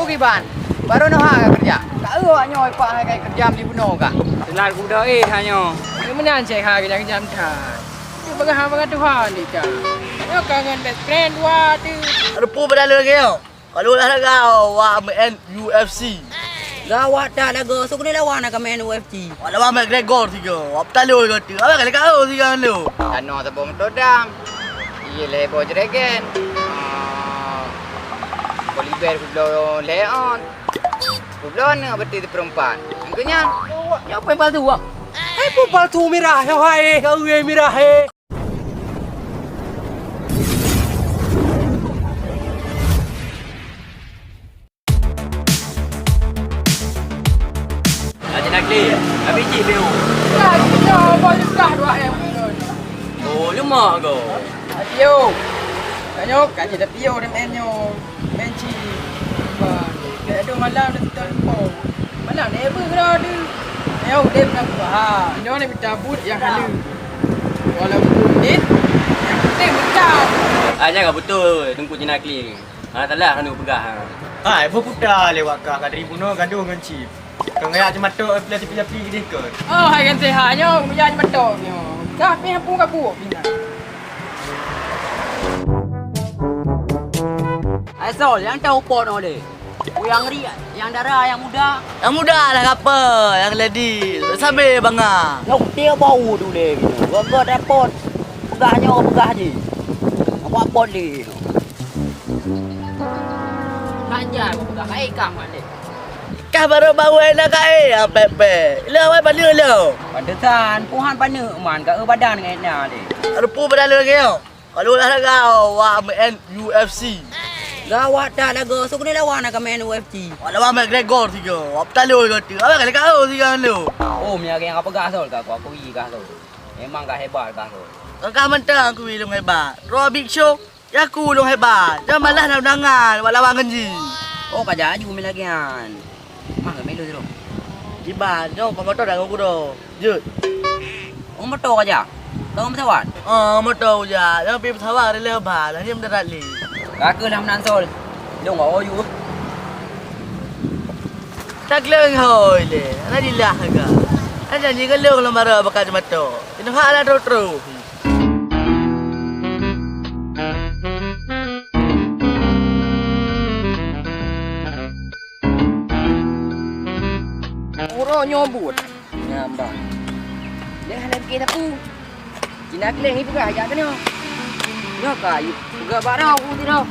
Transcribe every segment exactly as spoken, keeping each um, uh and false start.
Iban, baru noh ha ka keureuja. Ka eu awak nyoe ipak hai ka keureuja di bunoe kah? Teulat kudoe eh ha nyoe. Nyoe meunan cit ha keureuja-keureuja that. Nyoe peugah haba Tuhan di ka. Nyoe ka ngon best friend dua tu. Ada pu pada lagi nyoe. Kalau olahraga awak main U F C. Gawat that lagoe, su keuneuk lawan ka main U F C. Awak lawan McGregor siga. Awak peutaloe lagèe tu. Awak kali ka eu siga nyoe. Tanoh saboh moto dam. Ié lhèe boh jerigen. Ah, Polybag kubloe lhèe on. Kubloe aneuk beuti sipeurempat. Engkeu nyan. Nyoe pèng palsu, wah. Eh, pèng palsu mirah, nyoe hai, eh, mirah, eh. Aji Nakli, habis cit B O. Dah, kita bawa juga dua M. Oh, lemak kau. Ayo. Tanyoe ka jeuet piôh di main nyoe. Main cit. Ba, ka ada malam dah kita lupa. Malam ni apa kena ada? Ayo, dia pernah buat. Ha, nyoe ni minta but yang halus. Walaupun dit, yang penting mental. Ah, jangan betul, Teungku Cina Kling. Ha, salah kanu peugah, ha. Hai, beuputa lewat kah, ka dari bunoe gadoh ngon cip. Kang gaya cuma tok, eh, pila tipi-tipi gini ke? Oh, hai kan sehat nyoe, gaya cuma tok nyoe. Kah pih hampung ka buok pindah. Hai Sol, nyang tahu pot nyoe deh. Yang ri, yang dara, yang muda. Yang muda lah kapa, yang lady. Sabe banga. Nyoe kutik bau tu deh gitu. Gok-gok dapot. Peugah nyoe, peugah ji. Apa pot deh. Kanja, peugah kai kah malik. Kah baru bawai na kai, ah, pek-pek. Ilong awai paneuk ilong. Pantesan, puhan paneuk man ka eu badan ngon na deh. Rupu badan lagi nyoe. Kalau olahraga, awak main U F C. Gawat that lagoe, su keuneuk lawan ka main U F C. Awak lawan McGregor siga. Awak peutaloe lagèe tu. Awak kali ka eu siga nyoe. Oh, meunyo nyang ka peugah Sol ka, aku akui kah Sol. Memang ka hebat kah Sol. Kah mantong akui lôn hebat. Droe Big Show. Ya ku lôn hebat, nyoe malah na undangan bak lawan ngon jih. Oh, ka jak aju meunan lagèe nyan. Mah keumilu sidroe. Kiban, nyoe kon moto dah ngon kudo. Jeuet. Oh, moto ka jak? Kon pesawat? Oh, moto jak. Nyoe pi pesawat lé ba, lah nyoe mendarat lé. Ka keuh lah meunan Sol. Lôn ngon O U. Tagleueng hôi lé, hana jilah ka. Hana janji keu lôn lôn baroe bak kacamata. Keuneuk hak na troh-troh. Uroe nyoe buet. Nyan bah. Lé hana pike sapeue. Cina Kling ni peugah jak keunoe. Nyoe ka peugah bak droe, ku sidroe.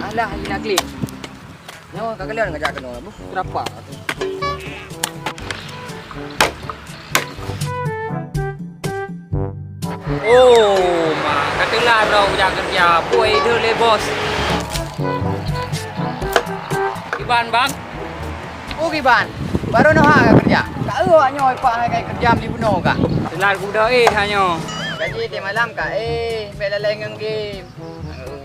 Alah, Cina Kling. Nyoe ka kalon ka jak keunoe, buh, keurapa tu. Oh, ma, ka teulat droe jak keureuja. Pue ideh lé bos. Kiban, Bang? Oh, kiban. Baru noh ha ka keureuja. Ka eu awak nyoe ipak hai ka keureuja di bunoe kah? Teulat kudoe eh ha nyoe. Gaji tiep malam ka eh, bèk lalai ngon game.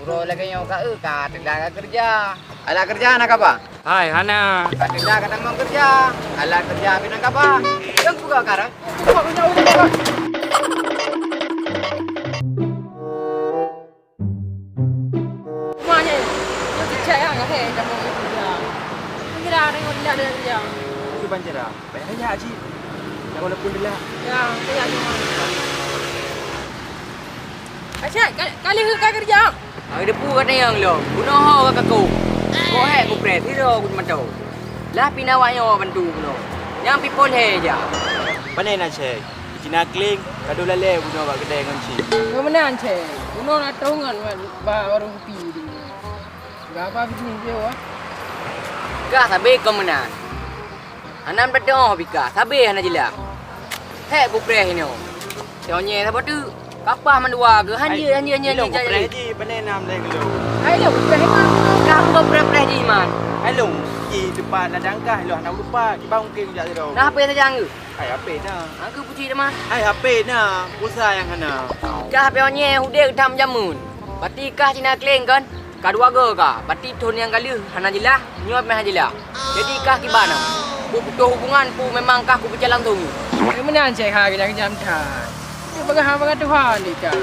Uroe lagèe nyoe ka eu ka teulat ka keureuja. Alat keureuja na kaba? Hai, hana. Ka teulat ka tamong keureuja. Alat keureuja pih na kaba? Nyang peugah karan. Rumah ni, nyoe cicak ya, ya, hei, kamu ni kerja. Kira ada yang tidak ada kerja. Itu banjir ah. Banyak aja. Ya, walaupun delah. Ya, saya cuma. Acah, ka-, kali ke ka kerja? Hari depan kata yang lo, guna ho ka kaku. Kok hek ku pret, hiro ku mantau. Lah pina awak nyoe bantu guna. Nyang people he ja. Pane na cek. Cina Kling, kado lalé bunoe bak keudè ngon cit. Keu meunan cek, bunoe na trongan bak warong kupi di. Gaba bisnis dia wah. Gah sabe keu meunan. Hana beutôi pika, sabe hana jeulaih. Hek kupreh inoe. Tonye saboh teuk. Kapah mandua geuh, hanjeuet, hanjeuet, hanjeuet, ilong hanjeuet, kupreh hanjeuet. Ji, pane nam lé geulong. Hai ilong kupreh iman. Kah kupreh-preh ji iman. Hai ilong, ji teumpat ladang kah ilong hana lupa, kiban mungkin jak sidroe. Nah, apa saja angeu? Hai H P na. Angeu puji teuma. Hai H P na, pulsa nyang hana. Kah H P onye udeb tam jameun. Bati kah Cina Kling kon? Ka dua go ka, bati thon nyang ka lheueh hana jeulaih, nyoe pih hana jeulaih. Jadi kah kiban na? Ku putoh hubungan, ku memang kah ku peucaya langsung. Meunan cek ha geujam-jam that. Nyoe peugah haba Tuhan di ka.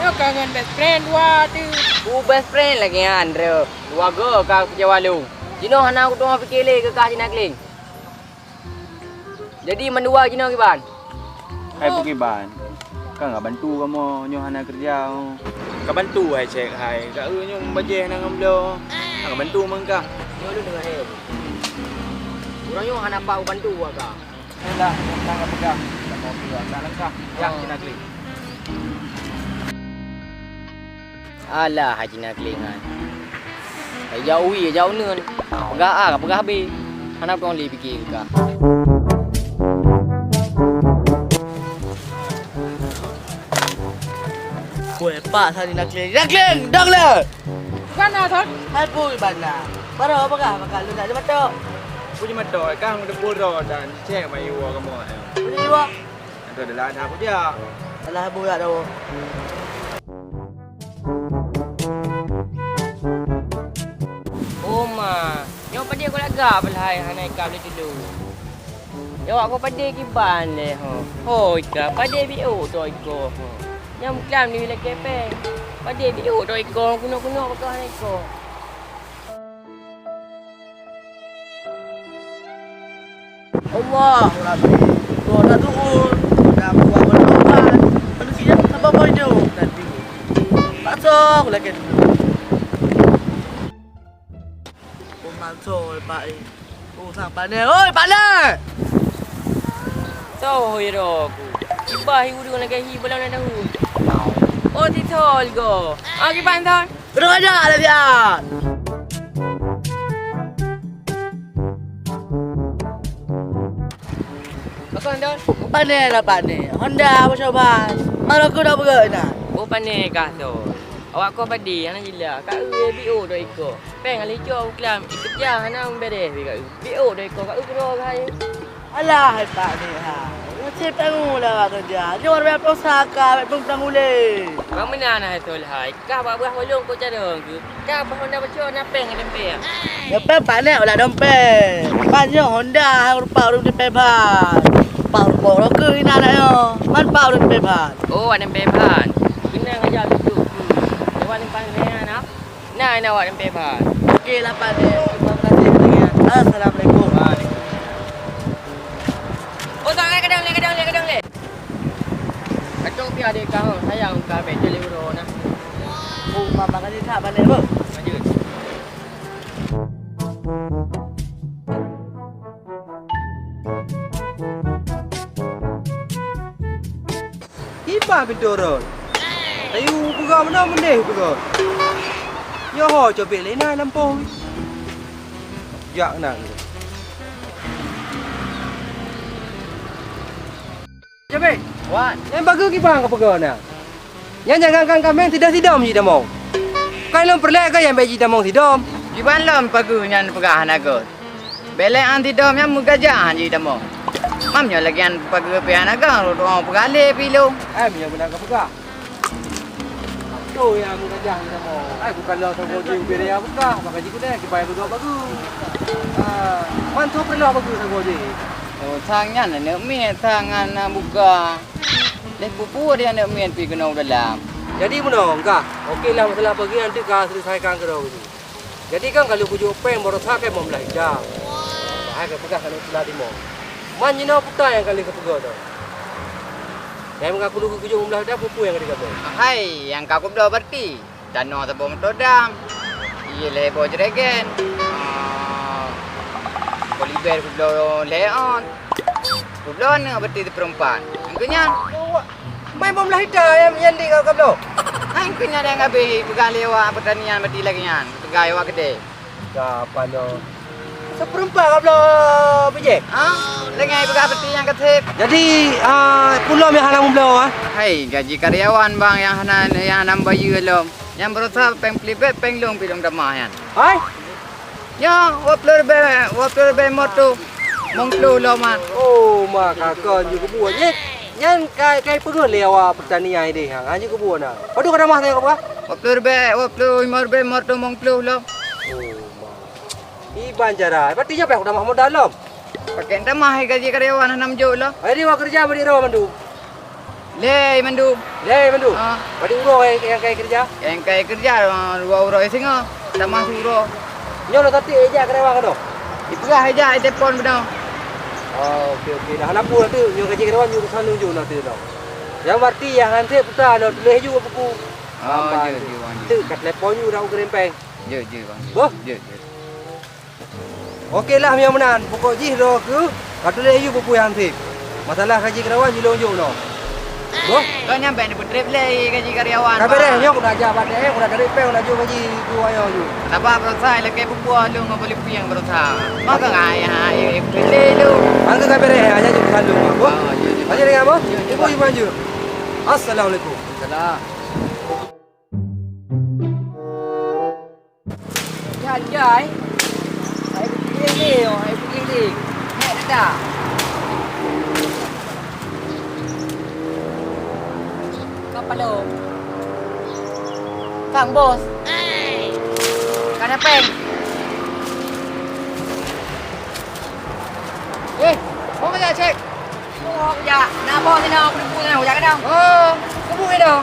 Nyoe ka ngon best friend dua tu. Ku best friend lagèe nyan, Bro. Dua go ka peucaya lôn. Jinoe hana kutu'oh pike lé keu kah Cina Kling. Jadi mandua jinoe kiban? Hai, peue kiban? Ka ngabantu kamoe nyoe hana keureuja, oh. Kabantu hai Cék hai, ka eu nyoe mubajée hana ngon bloe. Ka ngabantu meungkah. Nyoe lôn deungoe hai. Ureueng nyoe hana pat kubantu ka. Ayolah, nyang ka peugah, kamoe peue ka langkah. Ya, Cina Kling. Alah, Haji Nakling nyan. Ka jak uwie, jak uneuen. Peugah A, ka peugah B. Hana peudong lé pike keu ka. Weh, Pak Sani Nakling. Nakling, dong le! Bukan na, Son. Hai, pui bana. Baru peugah, peugah lu nak jematok. Pui jematok, kang udah pura dan cek mayu kamu. Pui jua. Ada adalah anak aku dia. Alah, bu yak dah. Oh ma, nyoe padé kau lagak belhai hana ikab lé dulu. Nyoe awak kau padé kiban lé ho. Hoi ka, padé biôk dok iko ho. Nyang muklam ni lagèe pèng. Padé biôk dok iko, kuno-kuno baka hana iko. Allahu Rabbi, dua na tuun, dan buah berkorban, manusia sabar bodoh dan bingung. Paksa aku lagi dulu. Oh, manso, Pak, eh. Oh, sang pané. Oi, pané! Soh, oi, roh aku. Ibah hi ureueng lagèe hi balam na dahu. Oh, si Sol go. Ah, kiban, Sol? Kurang ajar lah dia. Pakon, Dol? Pané lah, pané. Honda apa coba? Malah aku dah bergerak dah. Oh, pané kah, Sol? Awak kau padé, hana jeulaih. Ka eu biôk dok iko. Pèng hana icok, buklam. Ikeureuja hana beureh, ka eu. Biôk dok iko, ka eu keudroe keuhai. Alah, hai Pak ni, ha. Naseb tanggong lah awak keureuja. Nyoe ribèe ploh sa ka, bèk peuntang ulèe. Bang meunan hai Sol hai. Kah bak beuah bolong kok carông keuh. Kah bak Honda bacut na pèng ngon dompet. Dompet pané ulah dompet. Ban nyoe Honda rupa ureueng dompet ban. Pak rupa uroe keuh inan nyoe. Man pak ureueng dompet ban. Oh, awak dompet ban. Keunong aja dudoe keuh. Lewat simpang raya na. Na, na awak dompet ban. Oke lah, Pak Dek. Terima kasih banyak. Assalamualaikum. Waalaikumsalam. Oh, tak, kadang lé, kadang lé, kadang lé. Kacau pih adek kah, sayang kah, bèk jadi uroe na. Oh, mama kan tak balik, Bu. Lanjut. Iba pintoe rot. Ayu peugah meunan meudeh peugah. Nyoe ho cobek lé na lampôh. Jak na. Cobek. Wan. Nyang bageue kiban ka peugah na. Nyan jangankan kaméng sidom-sidom jitamong. Kan lôn peureulèe ka nyang bèk jitamong sidom. Kiban lom pageue nyan peugah hana göt. Bèk lé an sidom nyang meugajah jitamong. Mam nyoe lagèe nyan pageue pih hana göt, lôn tu'oh peugah lé pih lôn. Ai, meunyoe meunan ka peugah. Beutôi nyang meugajah jitamong. Ai, bukan lôn sagoe jih ubé raya peugah, maka jikudeh kiban beudôh bageue. Ah, man soe peureulèe bageue sagoe jih. Oh, sang nyan aneuk miet, sang nyan buka. Lé peue-peue di aneuk miet pih keunoe u dalam. Jadi meunoe, Kak. Oke lah, masalah pagi nanti ka selesaikan keudroe geuh. Jadi kan ka lheueh kujok péng baroesa ka limong blah juta. Bahai ka peugah ka lheueh pula limong. Man jinoe peue nyang ka lheueh ka peugah tu. Nyang ka lheueh kujok limong blah juta, peue-peue nyang ka lheueh ka peugah? Hai, nyang ka kubloe berarti. Tanoh saboh moto dam. Ié lhèe boh jerigen. Ah, polybag kubloe lhèe ôn. Kubloe aneuk beuti sipeurempat. Engkeu nyan. Mai bom lah ita nyang, nyang di ka, ka bloe. Hai, engkeu nyan nyang habéh peugah lé awak peurtanian beuti lagèe nyan. Peugah awak keudè. Ka apa nyoe? Sipeurempat ka bloe bijéh. Ha? Lagèe peugah beuti nyang ka sép. Jadi, ah, peue lom nyang hana mubloe, ah? Hai, gaji karyawan bang nyang hana, nyang hana mubayeue lom. Nyang baroesa péng polybag, péng lôn pih lôn tamah nyan. Hai? Nyoe, dua ploh ribèe, dua ploh ribèe mot tu. Mong ploh lom nyan. Oh, ma ka kon jeuet keubuet. Nyan, nyan kai, kai peungeuh lé awak peurtanian idéh nyan. Hana jeuet keubuet na. Padum ka tamah tanyoe ka peugah? Dua ploh ribèe, dua ploh limong ribèe mot tu mong ploh lom. Oh, ma. Iban cara. Berarti nyoe payah kutamah modal lom. Pakèk tamah gaji karyawan hana meujok lom. Jadi awak keureuja bak droe mandum. Lé mandum. Lé mandum. Ah. Berarti uroe nyang kai keureuja? Nyang kai keureuja, ah, dua uroe singoh. Tamah siuroe. Nyoe lôn tatik ijak karyawan keunoe. Ipeugah ijak, itelepon keunoe. Oh, oke, oke. Dah hana peue teuk, nyoe gaji karyawan nyoe keusan lôn jok na teuk. Nyang berarti nyang han sép peue sa lôn tuléh ju buku. Oh, jeuet, jeuet, Bang, jeuet. Teuk ka telepon ju dah u Gerimpeng. Jeuet, jeuet, Bang. Boh? Jeuet, jeuet. Oke lah, meunyoe meunan. Pokok jih droe keuh ka tuléh ju peue-peue nyang han sép. Masalah gaji karyawan jih lôn jok noe. Boh? Kau nyang bèk neupeutrép lé gaji karyawan, Bang. Ka beureh, nyoe kuda jak bak D M, kuda tarék péng, kuda jok gaji keu ayah ju. Sabab baroesa ilakèe peubuet lôn ngon Filipin baroesa. Maka ngai hai peutrép lé lôn. Angka ka beureh, hanya jok saleuem, Bang. Boh? Oh, jeuet, jeuet. Aja dengan, Bang. Jeuet, jeuet, Bang. Ibu, ibu, jeuet. Assalamualaikum. Salam. Jai, jai. Hai peugiling ni, hai peugiling. Nek dah. Kapalo. Kang Bos. Kana pèng. Eh, mau kerja cek? Mau kerja. Nak bos ni nak berhubung dengan kerja kadang. Oh, hubung ni dah.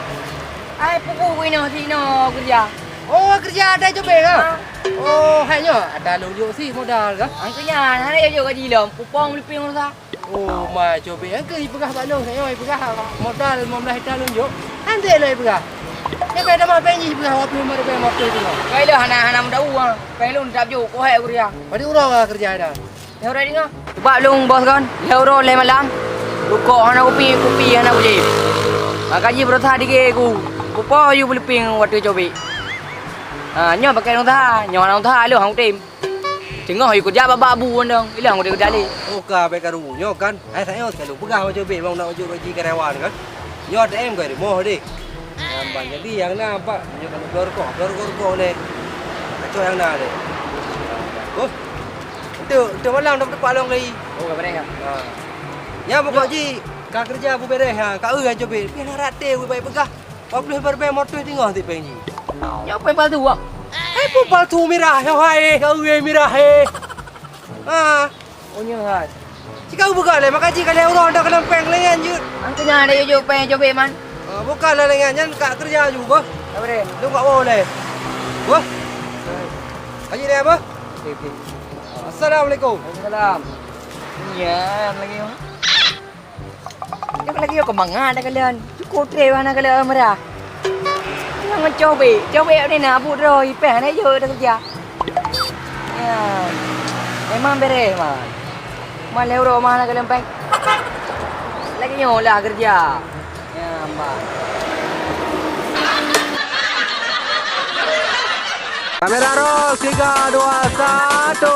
Ai, pupu ku inoe, si inoe keureuja. Oh, keureuja ata cobek kah? Ha. Oh, hai nyoe, ata lôn jok si modal kah? Angkeu nyan, hana jok gaji lom, pupong liping ureusa. Oh, ma cobek, angkeu ipeugah bak lôn, nyoe ipeugah modal lima belas juta lôn jok. Nanti lôn ipeugah. Nyoe payah tamah pèng jih ipeugah dua puluh lima ribèe motor tu. Kai lôn hana, hana meudau, ha. Pèng lôn tap jok, kohai keureuja. Padum uroe ka keureuja dah? Lhèe uroe deungoe. Ubak lôn bos kon, lhèe uroe lhèe malam. Rukok hana kupi, kupi hana kujieb. Maka jih beureusaha digée ku, kupo yu beuliping watèe cobek. Ha, nyoe pakèk lôn usaha, nyoe hana usaha lôn hana kutem. Teungoh yu keujak babah bu undong, ilong kutem keujak lé. Oh ka, bèk karu nyoe kan. Hai sayang, sekali peugah bak cobek bang nak jok gaji karyawan kan. Nyoe A T M ka rumoh deh. Nyan ban jadi nyang na, Pak. Nyoe ka bloe rukok, bloe rukok-rukok lé. Kacau nyang na lé. Bos. Enteuk, enteuk malam dah teupat lôn lagi. Oh, ka beureh, ya? Ha. Nyan pokok jih ka keureuja beubeureh, ha, ka eu han cobek. Pih na rate beubai peugah. Dua puluh lima ribèe motor teungoh ti pèng jih. Nyoe pèng palsu, ah. Eh, pèng palsu mirah, nyoe hai, ka eu mirah, eh. Ha. Oh, nyoe hai. Cika eu peugah lé, maka jih ka lhèe uroe dah keunong pèng lé nyan jeuet. Angkeu nyan ada jok pèng cobek man. Ha, bukan lah lé nyan, nyan ka keureuja ju, boh. Ka beureh. Lôn ka woe lé. Boh. Haji deh, boh. Okey, okey. Assalamualaikum. Waalaikumsalam. Nyan lagi, oh. Nyoe lagi nyoe keu mangat dah kalian. Cukup trép hana kalian meurah. Nyang cobek, cobek ni na bu droe ipèh hana jok dah keureuja. Ya. Memang beureh man. Man lhèe uroe mah hana kalian pèng. Lagi nyoe lah keureuja. Ya, man. Kamera roll, tiga, dua, satu.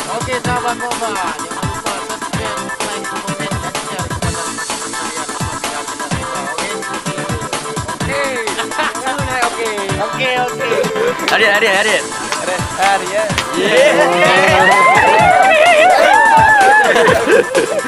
Oke, sahabat Boba, jangan lupa subscribe, like, komen, dan share kepada teman-teman sekalian apabila kalian suka, oke? Oke. Oke, oke. Hadir, hadir, hadir. Hadir, hadir, ya. Yeah.